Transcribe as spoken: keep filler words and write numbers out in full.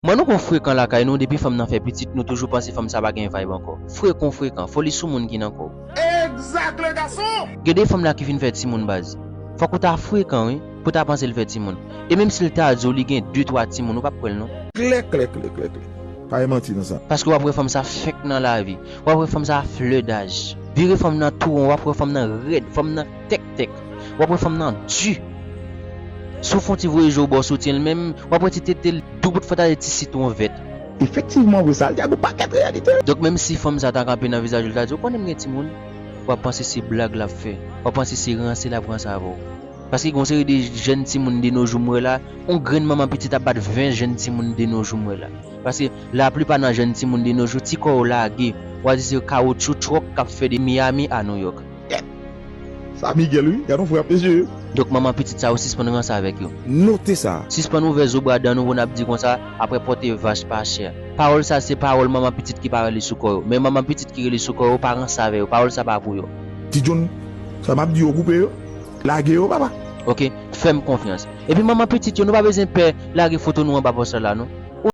Mwen, nou kon frekan lakay nou, depi fanm nan fè pitit, nou toujou panse fanm sa pa gen vibe ankò. Frekan, frekan, foli sou moun ki nan kò w. Exact, le garçon. Gen de fanm la ki fin fè timoun baz. Fòk ou ta frekan, wi, pou ta panse l fè timoun. E menm si l ta di w li gen de twa timoun, ou p ap kwè l non. Klè, klè, klè, klè, klè. Pa gen manti nan sa. Paske w ap wè fanm sa fèk nan lavi. W ap wè fanm sa flè daj. Vire fanm nan tou won, w ap wè fanm nan rèd, fanm nan tèktèk. W ap wè fanm nan di. Si w fè yon ti voye je w bò soutyen l menm, w ap wè ti tete l doubout fò ta de ti sitwon vèt. Efektivman vre, sa l di a gon pakèt reyalite. Donk, menm si fanm sa ta kanpe nan vizaj ou, l ta di, "Ou konnen m gen timoun?" W ap panse se blag l ap fè. W ap panse se ranse l ap ranse avè w. Paske gon seri de jèn timoun de no jou m wè la, yon grenn manman pitit ap bat ven jèn timoun de no jou m wè la. Paske laplipa nan jèn timoun de no jou, ti kò yo lage. W a di se kawotchou twòk k ap fè de Miami a New York. Sa Miguel wi, gad yon frè ap mesye. Donk manman pitit sa yo sispann ranse avèk yo. Note sa. Sispann ouvè zo bra dan nou pou n ap di konsa, apre pòte vach pa chè. Pawòl sa se pawòl manman pitit ki pa rele sou kò yo. Men manman pitit ki rele sou kò yo pa ranse avè yo. Pawòl sa pa pou yo. Ti John, sa m ap di yo koupe yo, lage yo papa. Ok, fè m konfyans. Epi manman pitit yo, nou pa bezwen pè lage foto nou anba pòs la non.